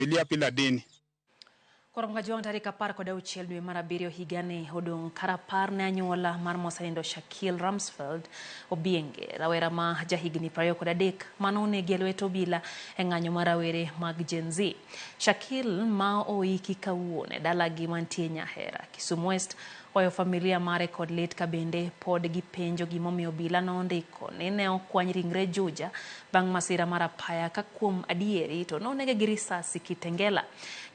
Bibilia bila dini. Koro Mkajwang' tarik 16 dwe mar abiriyo higani odong' kar apar ne anyuola mar mosenindo Shakil Rumsfeld Obienge, rawera ma jahigni 23 mane onegi e lwet obila e ng'anyo mar rawere mag Gen Z. Shakil ma oiki kawuono e dalagi mantie Nyahera, Kisumu West, oweyo familia mare kod lit ka bende pod gipenjo gimomiyo obila nondiko ni ne okwany ringre Juja bang' masira mar apaya ka kuom adieri to nonege gi risasi Kitengela.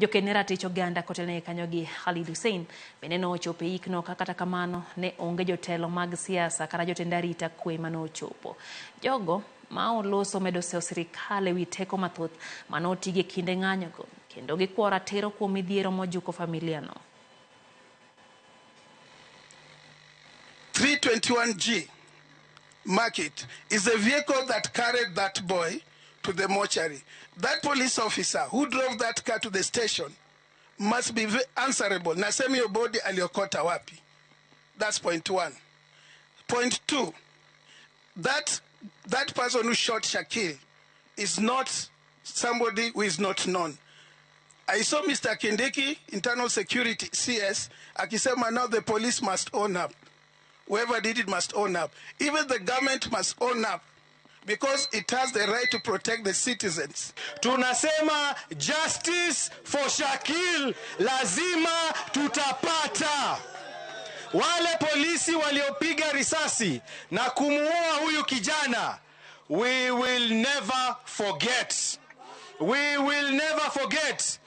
Joked ne ratich oganda kotelnegi kanyo gi Khalid Hussein bende nochopo e ikno ka kata kamano ne onge jotelo mag siasa kata jotend arita kwe mane ochopo. Jogo ma oloso medo seyo sirikal ewi teko mathoth mane otigi e kinde ng'anyogo kendo gikwayo ratiro kuom midhiero mojuko familia no. 321G market is a vehicle that carried that boy to the mortuary. That police officer who drove that car to the station must be answerable. Nasema hiyo body aliokota wapi? That's point one. Point two, that person who shot Shakil is not somebody who is not known. I saw Mr. Kindiki, Internal Security CS, akisema now the police must own up. Whoever did it must own up. Even the government must own up because it has the right to protect the citizens. Tunasema justice for Shakil lazima tutapata. Wale polisi waliopiga risasi na kumuua huyu kijana, we will never forget. We will never forget.